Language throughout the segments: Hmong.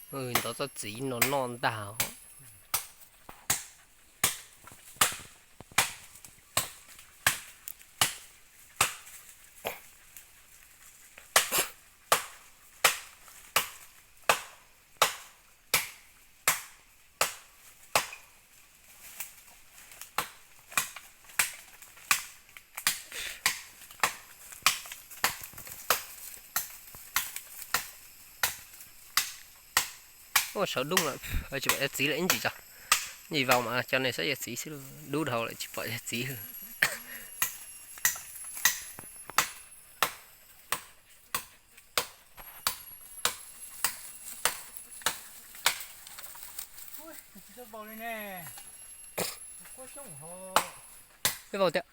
Ntov txoj txiv no noj ntag. Ua sawv dub lawm, tsis pom cov txiv lawm ib ntsis tso. Ib ntsis vau mas cov no saib cov txiv xwb, dub dhau lawm tsis pom cov txiv. Peb vau tiag.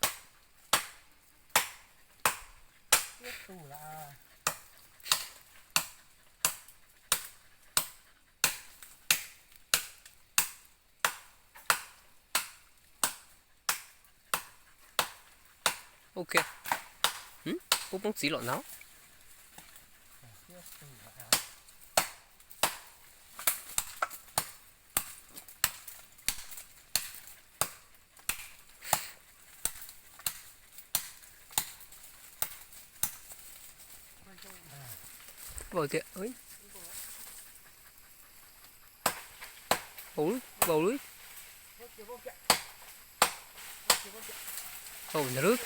Ok. Pub poob txiv los ntag. Vau tiag. Vau lawm, vau lawm. Vau ntag lawm.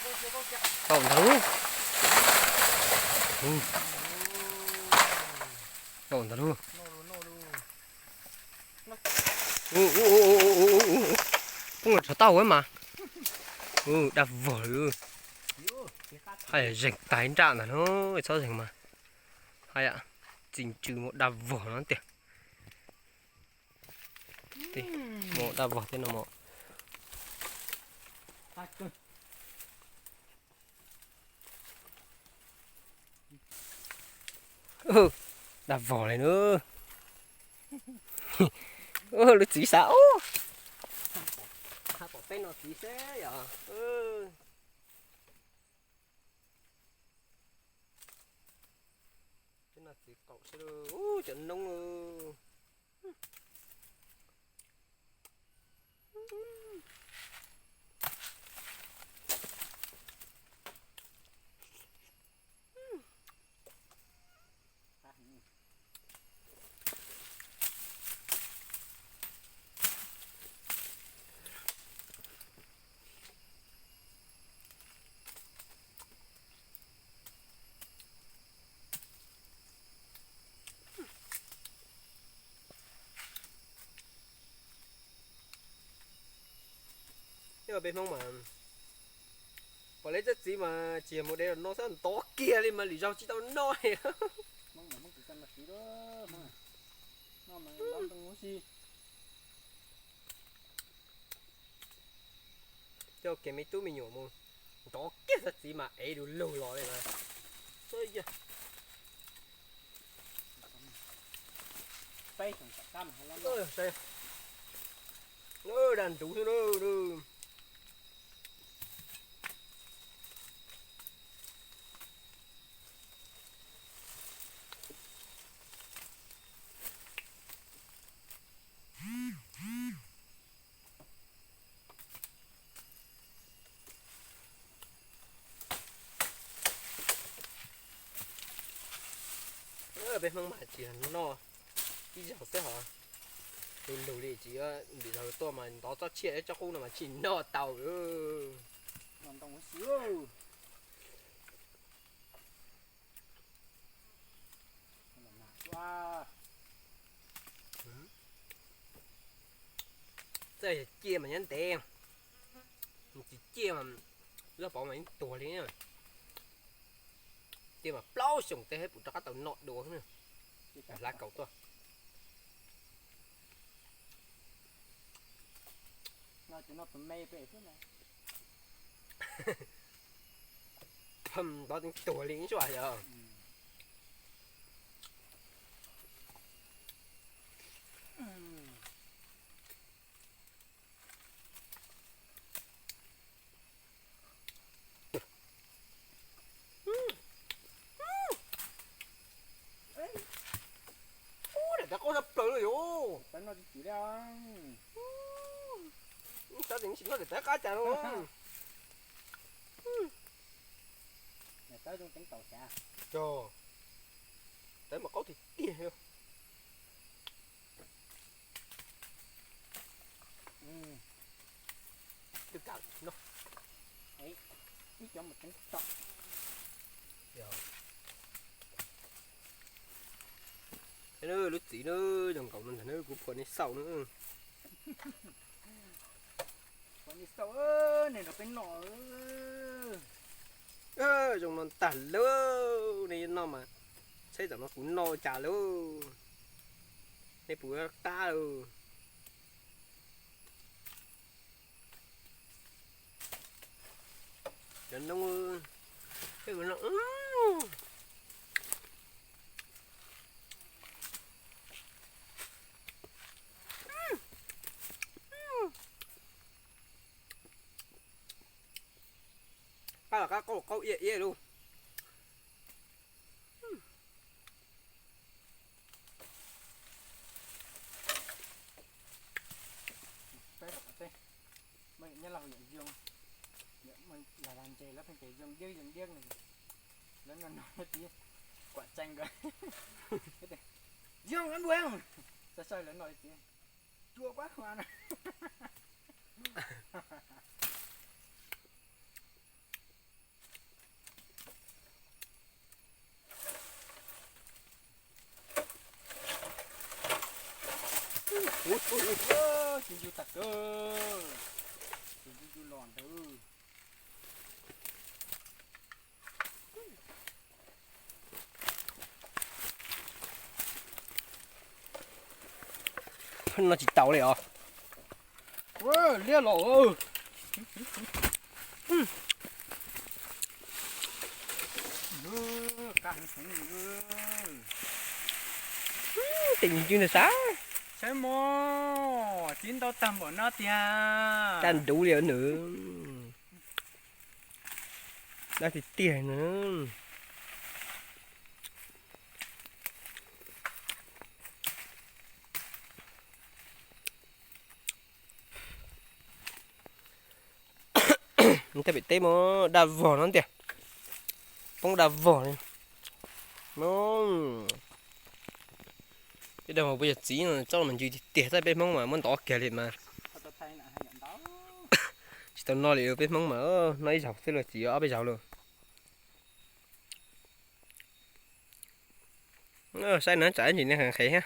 Vau ntag lawm. Vau ntag lawm. Poob los txog tau mas. Dag vog li. Hais zeeg tag nraj ntag no, txhob zeeg mas. Hais txiv ntsws mus dag vog no tiag. Mus dag vog thiab no mas. Dag vog li na. Lub txiv xav ub. Pom peb no txiv seb yom. Peb no txiv qaum seb, ub, cov noob. Nyob peb Hmoob mas pom lawv txoj txiv mas tsis yog mus de los noj xwb, ntov kiag li mas lwm zaug tsis tau noj li. Coj kiag me tub me nyuam mus ntov kiag txoj txiv mas ev du lug los li mas. Dag ntuv xwb na. Peb Hmoob mas tsis noj ib zaug xwb hos. Lug lug li tsis, lwm zaug tuaj mas ntov tsob tshiab tsob qub no mas tsis noj tau. Txawj yog ciaj mas nyob ntev, tsis ciaj mas zaj pov mas yeej tuag li. Ciaj mas plaub xyoos tej pum rov qab tau noj dua. Hlav kaus tuaj. Ntov tuag li ib suab yog. Ub, daim tau qaub zog plaws Tsis tau tsis noj li tawv qab cas los. Tawv zoo teev taum xyav. Yog, tawv mas qaub tiag tiag. Twb kam no. Ib cov mus teev tom. Lub txiv na, zoo nkaus no ntag na, kuv phua nej xauj na. Phua nej xauj, nej nrog peb noj. Zoo no ntag lauj, nej noj mas, saib tam no kuv noj cas lauj. Nej puas qab lauj? Cov noob, peb ua no. Qab los qab qaub qaub iab iab lauj. Peb, muaj nyob laug yom, zoo, yog lag ntses lawv pheej tias zoo diab zoo diab no, lawv no no txiv kuam tsees nkawd. Zoo lawv npua, sai sai lawv no txiv, cua pab hua no. Ub, tsis ncu tag kawg, tsis ncu ncu los ntawd. No tsis tau li os. Liab los. Tes ncw ntawd sav. Saib mog, tib ntau tag npaum no tiag. Caj ntuv li nws. Dab tiag tiag nws. Tej pem teb mas daj vog no tiag, poob daj vog li. Tej dag mas puas yog txiv no txob mas ncw tiag tiag, tab peb Hmoob mas muab ntov kiag li mas. Tsis tau noj li peb Hmoob mas, noj ib zaug xwb los txiv ob peb zaug lawm. Saib na, tsam ntsis ne qhev thiab.